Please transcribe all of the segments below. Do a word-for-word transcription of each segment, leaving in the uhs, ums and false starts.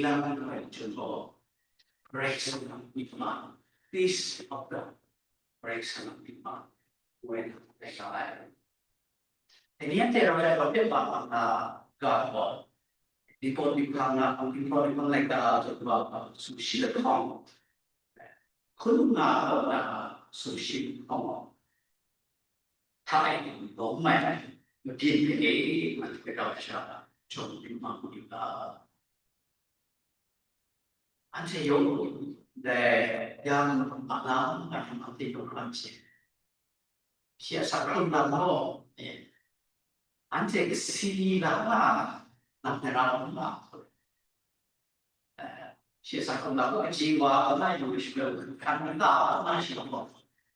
Yang chyum gaw, Karai Kasang a myit ma, peace of God, Karai Kasang a myit ma, wen rai nga ai. Dai ni anhte rau ai wa hpe ma nga ga gaw, Nikodem hpang na, Nikodem hpang laika zawn wa, sumshi lahkawng, hkun nga gaw na, sumshi lahkawng, hta e lawm mai ai, mabyin de e, anhte rau ai sha, jawng yu ma mu yu ga. Anhte yawng dai yang a lam a hkrum hte yawng hkrum hte, shi a sa hkrum lam gaw, eh, anhte kasi la nga, lam hpe ra nga, eh, shi a sa hkrum lam gaw, kaji wa, a na yu shi gaw, hkan nta, a na shi gaw,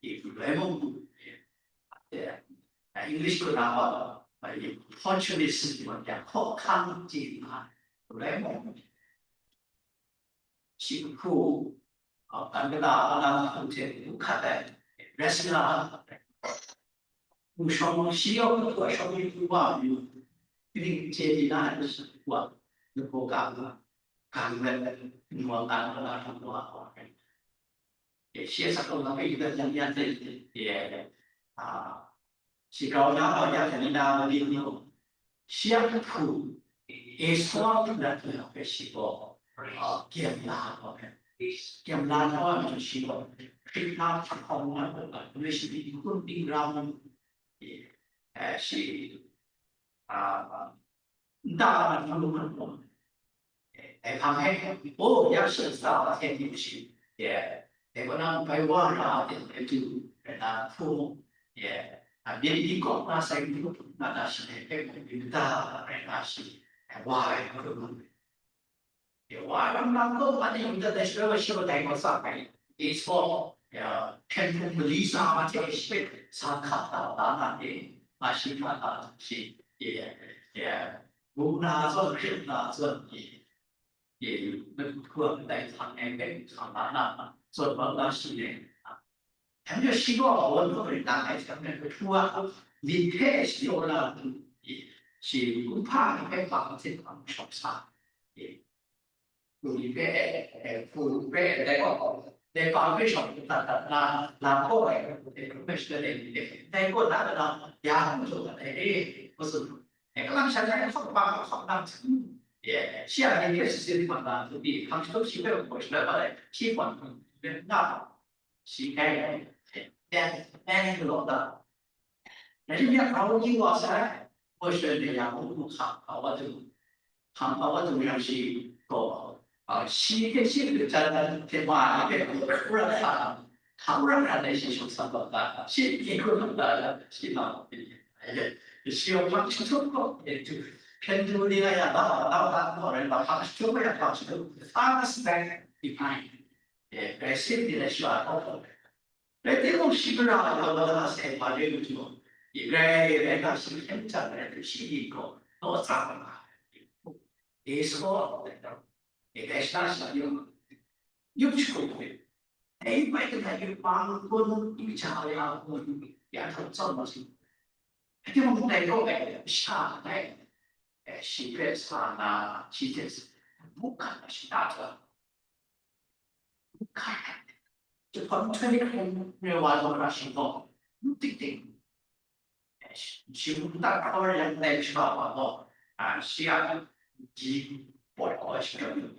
eh, rai mung, eh, eh, English kaw na gaw, eh, opportunist, ya, hkawhkam chye nga, rai mung, shi hku, a, kan kata, a na hku hte hku hkat ai, wrestler, hku shawng, shi yawng hku a shawng ni hku wa yu, kaning chye di na ai, shi hku a, lagaw gang, gang let, nwa gang, a na hku wa, e, shi a sa hkrum lam e, yu dat yang yan hte, e, a, Shi grau na gaw ya hte ni na mali ni gaw, shi a kahpu Esaw a hpung dat hpe shi gaw, ah, gyem la gaw, gyem la na wa majaw shi gaw, hkrit na hpang hkawng na gaw, gaw shi di hkun ding ra mu, eh, shi, ah, nta na hpang hkawng, eh, hpang he, oh, ya shi sa wa hte ni shi, eh, eh, kaw na bai wa ra de, eh, tu, eh, na hpung, eh, a byin di kawk na sai ni hpung na da shi, eh, eh, eh, da, eh, na shi, eh, wa, eh, hpung, eh, wa, ram ram kawk ma ni yung da, da shi, wa shi wa dai wa sa kai, eh, so, eh, hpyen hpung mali sa ma hte shi, sa hka ta, ta na, eh, ma shi hka ta, shi, eh, eh, Wu na zawn, hkrit na zawn, e, e, matuhkua kadai hkang e, hkang na na, zawn bang na shi le, hkam yawng shi gaw, won hkawk rit na ai hkam rai, matuhkua myit hpe shi taw na, e, shi kumhpa ni hpe bang hte bang shawng sa, e, Hku ni hpe, eh, hku hpe, dai gaw, dai hpa hpe shawng dat dat na, lam kaw ai, eh, hpe shada dai ni hpe, dai kaw na, na, ya hku jaw dat ai, eh, hku tsun. Eh, kalang sha dai hkawk hpa, hkawk nang hten, eh, shi a ni hpe sasi hkawk na, hkawk hpang shatup shi hpe hkawk shaloi wa ai, shi hkawk hpe na, shi kai, eh, eh, eh, galaw dat. Rai timung, grau ni wa sai, Mawshe ni ya mung hkam hkam wa dung, hkam hkam wa dung yang shi gaw, a, shi hpe shi hpe jan hte ma ni hpe hkam ra hkra, hkam ra hkra dai shi shawng sa bang ga, shi hkye hkrum hkam da, shi na, shi yawng hpang shatup gaw, hpyen du ni la ya, la, la, la, la, rai la, hpang shatup ya, hpang shatup, fast lag behind. Eh, rai sit ni la shwa hkawk hkawk. Rai timung, shi mara gaw, gaw na sai wa re lu jang, grai rai na, shi hkyen hkyan rai hpe shi yin gaw, naw tsa nga ai. E saw, e dai shana shana yawng, yup jahku hpe, dai bai kata yup bang kun, yup ja ya kun, ya htaw tsawm wa su. Rai timung, dai kaw e, sha ai, e, shi hpe sa na, shi hte muk hkan na shi ta hkra. Jahpawt nhtoi hkrai wa taw hkra shi gaw, n tik tik, shi nta hkawr yang tai shaga wa gaw, a, shi a ji pawt gaw shi yang.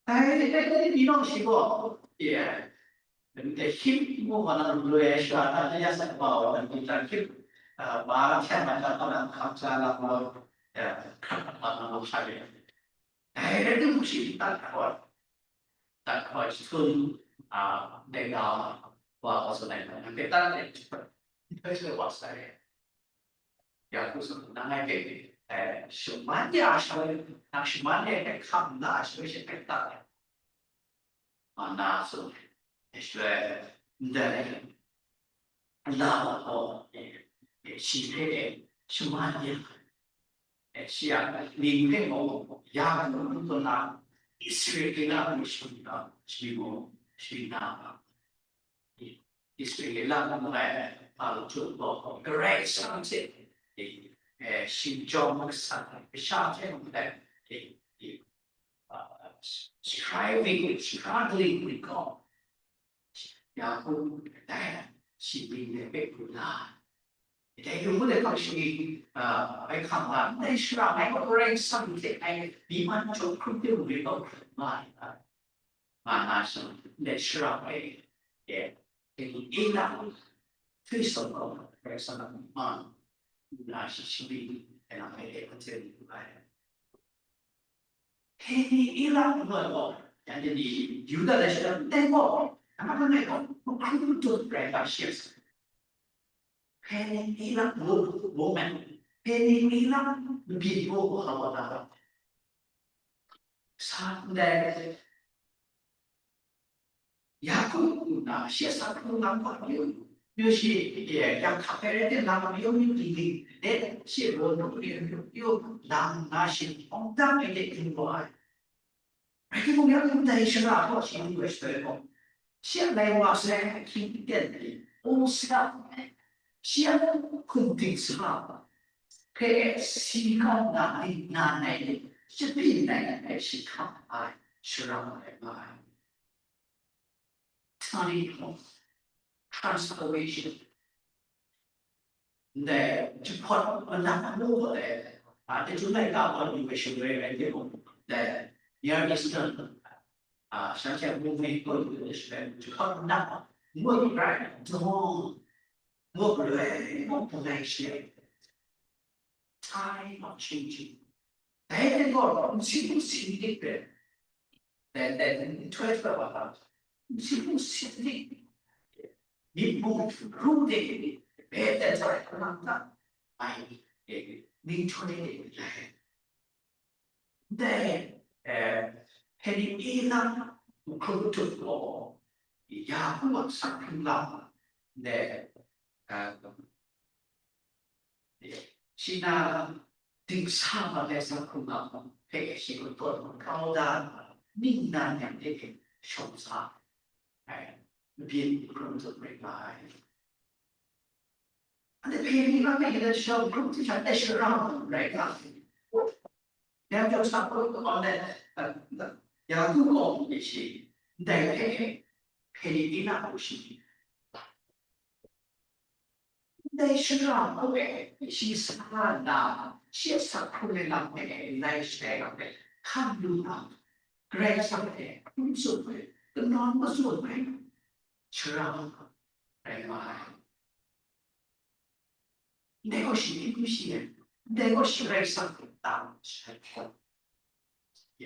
Dai, dai, dai, ni nawng shi gaw, ye, dai hkying mu wa na lu ai sha, na ya sa wa wa na hkying, a, ma hkyen ma hkyen ma na hkam sa na ma, ya, hkam ma na lu sha ye. Dai rai timung shi dat hkawt, dat hkawt jahtum, a, dai ga wa gaw tsun ai, nang hpe dat ai, nhtoi hte wa sai, ya hku tsun, nang ngai hpe, eh, shaman ya ai shaloi, nang shaman ya ai hkam la ai shaloi she hpe dat ai, ma na tsun ai, shaloi ndai, la wa gaw, eh, eh, shi hpe, eh, shaman ya ai. Eh, shi a mying hpe mung, ya hku n tsun na, Israela ni a mung sharin na, sharin mung, sharin na, Israela mung ai, a, mung gaw, Karai Kasang hte, eh, eh, shinggyawm masat ai, kasha hte mung ai, eh, eh, a, striving, struggling with God. Yaku dai shi byin de hpe hkrum na, dai yawng de hpang shi, a, bai hkam la, ndai shara ai gaw Karai Kasang hte ai myi man jaw hkrum de mung rai gaw hkrum nga ai, a, nga na shi, ndai shara ai, e, e, e la, Hkristu gaw Karai Kasang a myi man, nna shi shi byin ai na ai e hpang hte lu ai. Heni ila ngu ai gaw, yang ni Yuda lasha ndai gaw, nang hpa ngai gaw, I don't break our shares. Heni ila ngu, ngu ai. Heni ila byin ngu, hawa na. Sa ndai. Yaku nna shi a hkrung lam hpa yu, yu shi, e, yang hkap ai rai tim, lam yu yu ting ting, e, shi raw nu yu yu yu lam nna shi hpawng dang ai de yu gaw ai. Rai timung, yaku ndai shara gaw shi yu ai shaloi gaw, shi a lai wa sai ahkying aten ni, o sa ai, shi a hkum ting sa hpe si kau na ning na nai ni, shi byin nai nai shi hkam ai shara ai nga ai. Turning point, transformation. Ndai, jahpawt manang ngu gaw dai, a, dai chyum laika gaw lu ai shaloi rai timung, dai, Near Eastern, a, shanhte movement gaw lu ai shaloi, jahpawt manang ngu rai, dawn, ngu galoi, ngu galoi she. Time of changing. Dai hte gaw, nsi hku si dik rai. Dai, dai, nhtoi hkra wa ta, nsi hku si dik. Myit mung ru de, be de, zai hkra ta, ai, e, nhtoi de, lai. Dai, e, Heni e lam hkrum tup gaw, Yaku a sa hkrum lam, dai, e, shi na dingsa mat ai sa hkrum lam hpe shi kau tawn kau da, ningnan yang de shawng sa ai, byin hkrum tup rai nga ai. Anhte hpe ni lam e yin shawng hkrum tup sha, e shara rai nga ai. Yang jawng sa hkrum tup ai, Yaku gaw shi ndai hpe, hpe ni na hku shi Ndai shara gaw e, shi sa na, shi a sa hkrum ai lam e, lai shai lam e, hkam lu na, Karai Kasang e hkrum tsun ai, kanawn matsun ai shara rai nga ai. Ndai gaw shi n yu shi ai, ndai gaw shi Karai Kasang hpe tam shai hkawm.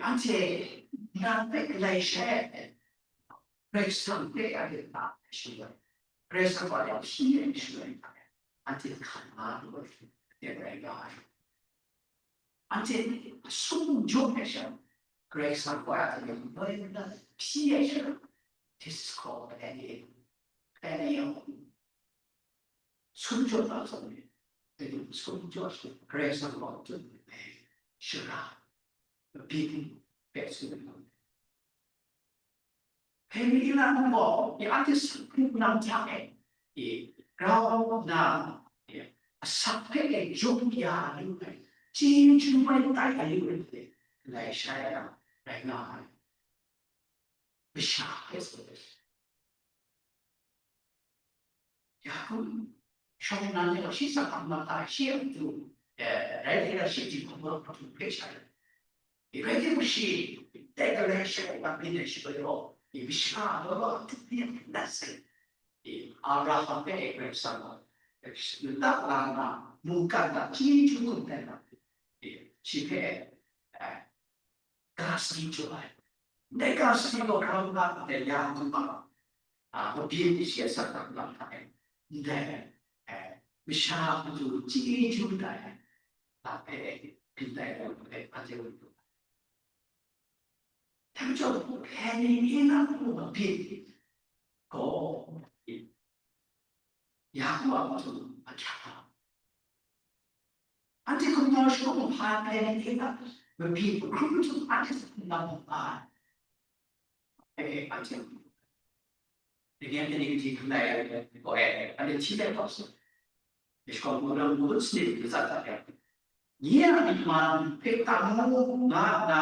Anhte nang hpe galai shai ai, Karai Kasang hpe a lit na ai shaloi, Karai Kasang gaw a hpyi ai shaloi, anhte hkan nga lu ai, anhte rai nga ai. Anhte sum jaw ai sha, Karai Kasang gaw a hpyi ai sha, this is called planning. Planning. Sum jaw na zawn e, dai ni sum jaw shi, Karai Kasang gaw tsun ai shara, byin hpe tsun ai. Hpe mi lam gaw, ya anhte sum hkrum lam hta e, e, grau na, e, asak hpe e jum ya lu ai, chyeju mai tai ai lu ai hte, lai shai ai, rai nga ai. Masha hpe tsun ai. Ya, shawng nnan e gaw shi tsang hkam mat ai, shi a matu, eh, rai timung, shi ji hkawm ai hpe sha ai. Rai timung, shi dai galai shai wa byin ai shi gaw, masha gaw, a tup ni a hpung dat sai. Abraham hpe Karai Kasang gaw, nta la nna, mungkan hta chyeju hkrum ai na, shi hpe, eh, ga sadi jaw ai. Ndai ga sadi gaw grau na ndai ya hkrum ai, a, mabyin shi a tsang hkam lam hta e, ndai, eh, masha matu chyeju tai ai, a, e, e, byin tai ai, e, anhte wu lu ai. Dai majaw, hpe ni n na hku mabyin gaw, Yaku a matu ahkyak ai. Anhte hkum nau shagu hpa hpe ni hte mabyin hkrum hkrum anhte hkum nau hkum nga ai. E, anhte, dai ni a myit ni gadi hkrai ai gaw e, anhte hti let kau sai. Shakawn Wunpawng Mungkan sanit latsak hta e, nye a myi man hpe tam mu nga nna,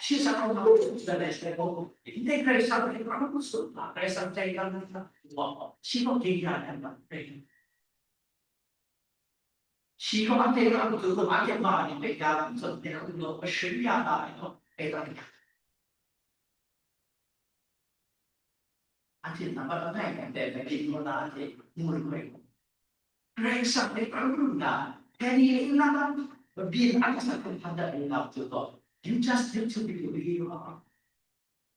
Shi sa hkrum hkrum tsun ai shaloi gaw, ndai Karai Kasang hpe hkrum hkrum tsun hkra, Karai Kasang tai ga na hta, shi gaw ging ya ai hkra, shi gaw anhte hkra hkrum tsun hkra, anhte ma ni hpe ya hkrum tsun hkra, anhte hkra hkrum tsun hkra, shing ya na ai gaw, e ga ya. Anhte nambat langai ngai hpe, Karai Kasang hpe hkrum hkrum na, Karai Kasang hpe hkrum hkrum na, Karai Kasang hpe hkrum hkrum na, Karai Kasang hpe hkrum hkrum na, you just need to be who you are.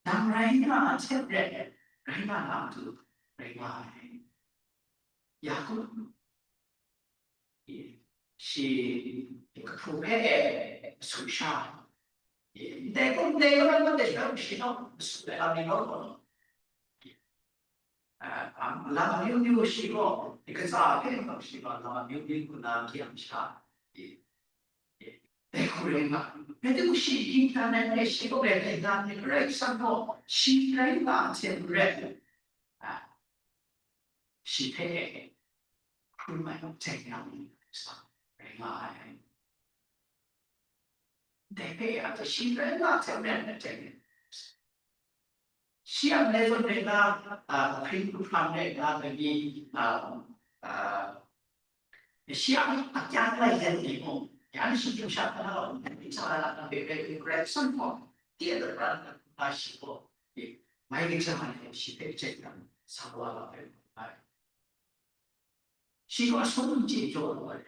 Nang rai nga ai hte maren, rai nga na matu, rai nga ai. Yaku, shi kahpu hpe e, su sha, ndai gaw, ndai gaw, ndai gaw, ndai gaw, shi gaw, su ai lam ni gaw, a, a, lam amyu myu shi gaw, katsa hpe gaw shi gaw, lam amyu myu hku na hkyam sha, e, e, dai hku rai nga. Rai timung, shi ging dan ai, shi gaw rai nga ai, Karai Kasang gaw, shi rai nga ai hte maren, a, shi hpe hkrum ai, teng yang rai nga ai. Dai hpe ya, shi rai nga ai hte maren, teng yang. Shi a malai zawn rai nga, a, hpring hkrang rai nga ai ni, a, a, shi a, a kyang lai yan ni mung, yan shi hkrim sha hkra na gaw, hpring sha na hpe rai, rai, rai, san gaw, tia da pran na shi gaw, mai rai sha ai, shi hpe chye yang, sa wa la ai. Shi gaw asawn chye jaw lu ai.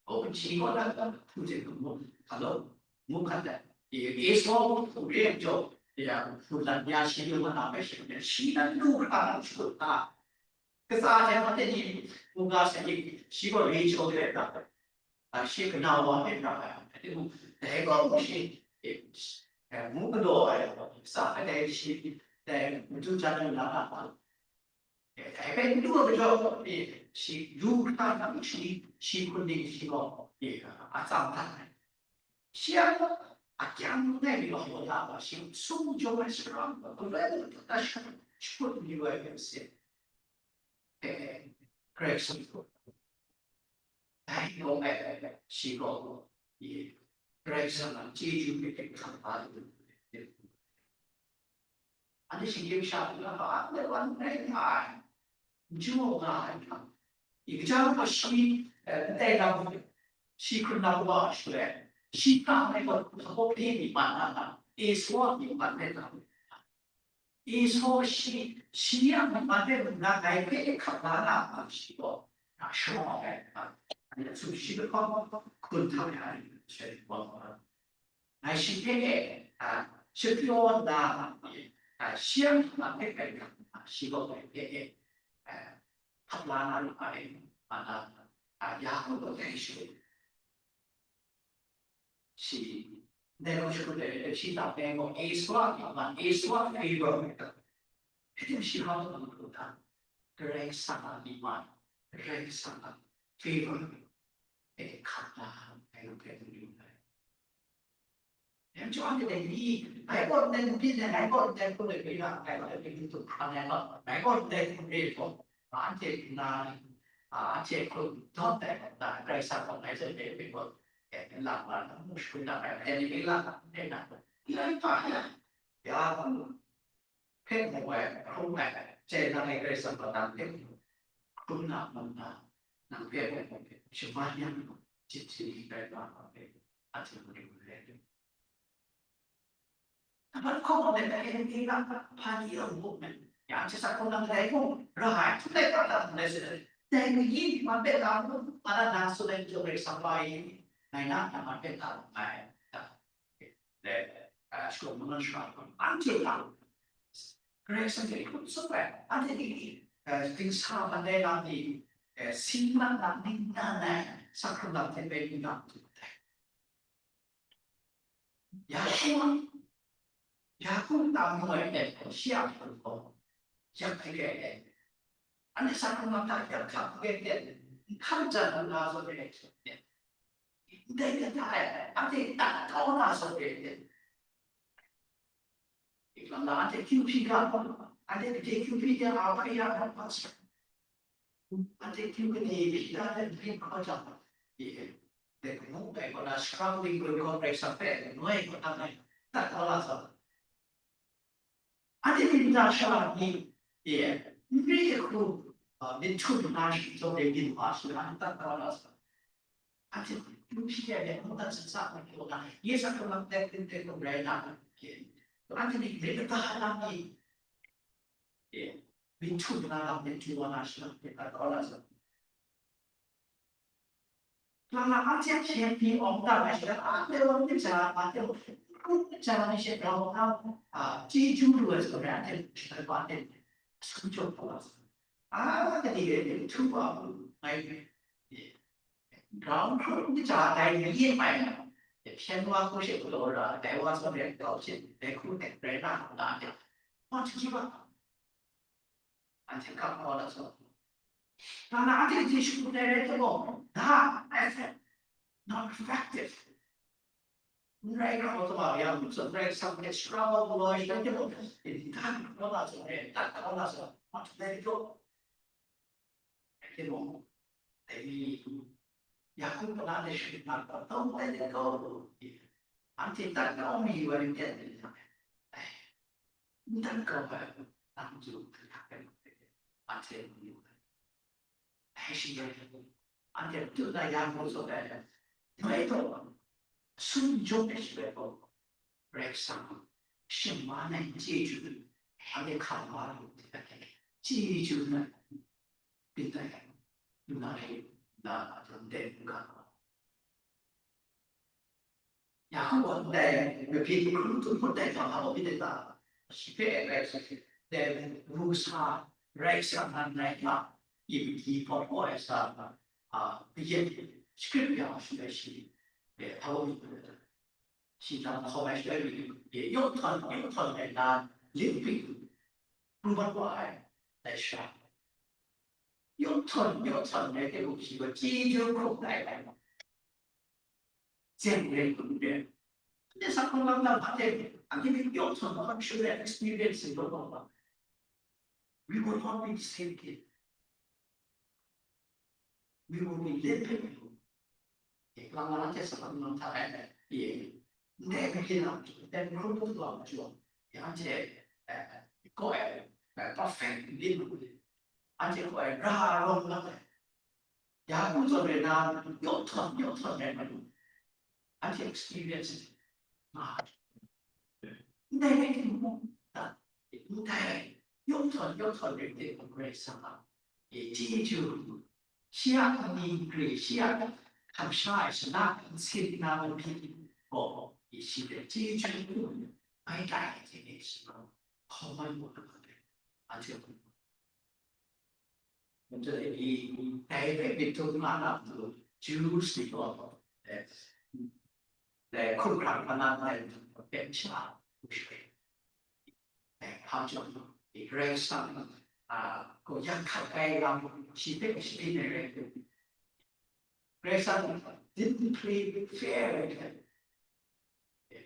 O, shi gaw na hpu hte hkungmu hkam law, ngu hkat ai. Esau hku re ai jaw, ya, hku lat ya shi yu ma na hpe shi, shi nan lu hkra na shut hta, katsa hte mate ni mu ga sa ni, shi gaw re jaw re ai hkra, a, shi kana wa hpe hkra ai, a, dai gaw shi, e, e, ngu galaw ai, sa ai dai shi, dai matu jan lu na na, Dai hpe n du ai majaw, e, shi lu hkra hkra shi, shi hpun ning shi gaw, e, a tsam htan ai. Shi a, a kyang ngai mi gaw, la gaw, shi sung jaw ai, shi ram gaw, galoi gaw, da shi hpun mi wa ai hpe mase. E, Karai Kasang gaw, dai gaw, e, shi gaw, e, Karai Kasang a chyeju hpe hkam hkam ai. Anhte shinggyim sha hkra hpa, anhte wan rai nga ai, n jaw nga ai hkra, i kaja gaw shi, eh, ndai lam, shi hkrun na wa shaloi, shi hkra ai gaw, hpa gaw hpyi mi man na nga, Esau a myi man rai nga, Esau shi, shi a myi man rai nna, ngai hpe hkap la na ma shi gaw, na shawng ai, anhte tsun shi lahkawng hkun htam ai, shi gaw, Ngai shi hpe e, a, shapyaw nna, a, shi a hkap hpe hkap nna, shi gaw ngai hpe e, a, hkap la na lu ai, a, a, Yaku gaw dai shut. Shi, dai gaw shut ai, shi hta e gaw, Esau a hkap, Esau a favor, hkap shi hkap hkap hkap hkap, Karai Kasang a myi man, Karai Kasang a favor, e hkap la ai lu hpe lu ai. Yang chyu anhte dai ni, ngai gaw ndai hpyi ai, ngai gaw ndai hpung de hpyi ra, ngai gaw ndai hpung hpyi hpang ai gaw, ngai gaw ndai hpung re gaw, anhte nna, a, anhte hpung dawt ai gaw, na Karai Kasang gaw ngai hte dai hpung gaw, e, lam wa na, mu shu na, e, ni lam na, e, na, ya, ya, hpe mu ai, hkrum ai, chye na ai Karai Kasang gaw nang hpe hkrum na, mu na, nang hpe shaman yang, jip si ni rai nga ai, a hte mung rai. Kaban hkawng ai hpe n hpyi ra, hpa ni e n mu ai, ya hte sa hkawng na kadai mung ra ai, htum ai hpa ta n rai sai, dai kayi ni man hpe ta mu, a na na tsun ai majaw Karai Kasang wa e, ngai na na man hpe ta mu ai, ta. Dai, a, shakawn magang shara hkawng, anhte hta Karai Kasang hte hkrum tsup ai, anhte ni, a, dingsa man ai lam ni, a, singlang lam, ningnan ai, sa hkrung lam hte bai ningnan hkrum ai. Yaku, Yaku tam mu ai, shi a hkrum gaw, yak hkrum ai, anhte sa hkrung lam hta yak hkap hkrum ai, hkan jan na zawn ai, ndai hta e, anhte tat kau na zawn e, lam na anhte kyu hpyi ga, anhte gade kyu hpyi ga, a bai ya, a bai sa, anhte kyu gade hpyi ga, anhte hpyi hkau jang, e, de, kamu dai gaw na, struggling with God, Karai Kasang hpe noi gaw na, tat kau na zawn. Anhte myit mada sha ni, e, n re ai hku, a, myit htum na shi zawn e myit wa shi na, tat kau na sa. Anhte hpyi ai myit htum hta tsun sa ai hku na, Yesu hpe lam tek tek tek rai na, e, anhte myit mada lam ni, e, myit htum na lam myit htum wa na shi na, tat kau na sa. Nang na anhte hpyen pyi awng tam ai she, anhte wa n ja, anhte wa n ja ai she, grau na, a, chyeju lu ai zawn rai, anhte shi ai wa anhte sun jaw kau ai zawn. A, kade e, htu wa mu, ngai, e, grau hkrum n ja dai ni e mai na, e, hpyen wa hku she galaw ra, dai wa zawn rai kau she, dai hku dai rai na, na, e, wa htu wa. Anhte kap kau na zawn, nang na anhte hte shakut ai rai timung, na effect, not effective. N rai kau taw, ya, n tsun rai, Karai Kasang hte struggle galaw ai rai timung, n dan kau na zawn, n dan kau na zawn, not effective. Rai timung, dai ni, Yaku kaw na de shut na, taw dai de kau, anhte tat kau mi wa yu de, ai, n tat kau ai, nang ju, anhte, ai, shi de, anhte tu na Yaku zaw de, mai taw, sun jawm de shi de kau, Karai Kasang, shingman ai chyeju, anhte hkam wa lu, chyeju na, pyi ai, nna rai, nna a hte n-, n-, n-, Yaku gaw ndai, mabyin hkrum htum hkrum dai hta hpa gaw myit dai ta? Shi hpe Karai Kasang hte, dai ru sa, Karai Kasang nan rai hta, ip di hpawt kau ai sa, a, kayin, script ya shu ai shi, e, hpa gaw myit dai ta? Shi lam hkawm ai shaloi, e, yawng htawn, yawng htawn ai na, limhpring, pru mat wa ai, dai sha. Yawng htawn, yawng htawn ai hte mung shi gaw chyeju hkrum ai, ai. Zen rai hkrum rai. Anhte sa hkrung lam lam hte, anhte myit yawng htawn hkawm shaloi experience rai taw taw, we will not be the same kid. We will be living. E, kalang kalang hte sa hkrung lam hta rai ai. E, ndai hpyi na, ndai hkrum hkrum taw ai majaw, anhte, e, kaw ai, e, perfect lit lu, anhte kaw ai ra rawng lam ai. Yaku zawn rai na, yawng htawn, yawng htawn rai na lu. Anhte experience nga ai. Ndai rai timung, ndai yawng htawn, yawng htawn rai timung, Karai Kasang a, e, chyeju, shi a amying grai, shi a kamsham ai shana nsin na mabyin gaw, e, shi hpe chyeju hkrum ai tai hte e shi gaw hkawm ai mu ai, anhte Dai hpe myit htum nga na matu, Jews ni gaw, eh, dai hkumhkrang hpa na ndai matu hpe n sha, n shwe. Eh, hpa chyawm, Karai Kasang, ah, gaw yan hkap ai lam shi hpe shapring ai rai timung, Karai Kasang didn't play fair with him. Eh,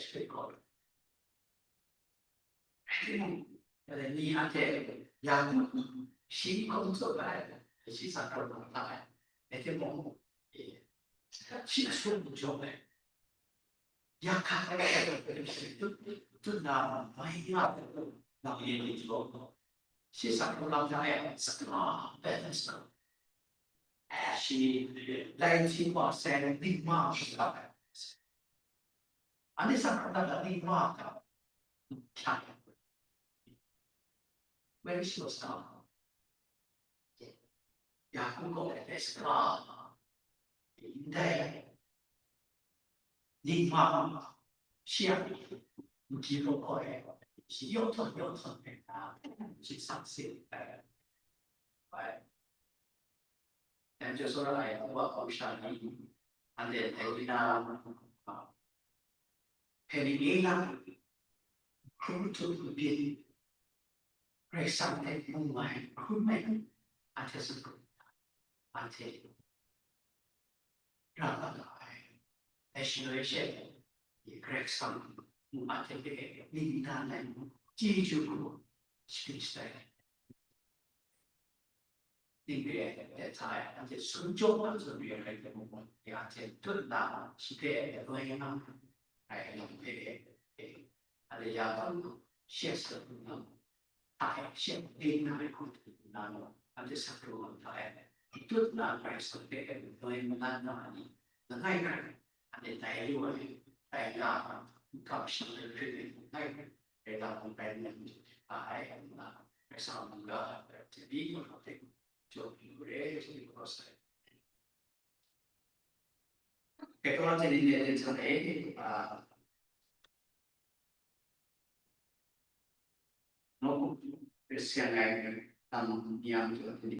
shakut gaw. Rai timung, ni anhte ya hku shi hkawm tsup ai, shi sa hkawm hkawm ai, rai timung, shi sum jawng ai, ya hka ai, tut, tut na mai nga, nang yin ni jawng, shi sa hkawm lam jang e, sa hkawm, sa hkawm, shi lai hti wa sai, ning ma shi sa ai. Anhte sa hkawm na ning ma hka, hkya, where is your star? Ya hku gaw, ndai ning ma, shi a, n-, n-, shi yawng htawn yawng htawn ai, shi sang se ai, ai. Yang Josua ai, wa hkawm sha ni, anhte dai na, a, hpe ni ni na, hkrum htup hkrum byin, Karai Kasang hte mu ai hkrum ai, anhte sut hkrum, anhte ra nga ga ai. Dai shaloi she, Karai Kasang mung anhte hpe ningnan ai chyeju hku sharin shatai ai. Ning re ai, dai hta e, anhte sumjaw na tsun re ai hte mung, ya hte tut nna, shi hpe loi nga ai lam hpe, e, anhte ya hku shi a salang hta e, shi a ning na ai hku nna, anhte sa pru ai hta e, tut nna Karai Kasang hpe loi manat na ni langai hkrai, anhte tai lu ai, tai nga ai, kamsham ai hkrit ni langai hkrai, Karai Kasang hpe ning a ai, Karai Kasang mungga hte pyi, Karai Kasang hte jaw pyi lu re, hte yu kau sai. Kehta wa hte ning de hten hta e, a, nawku Hkristian ai lam ni a matu hte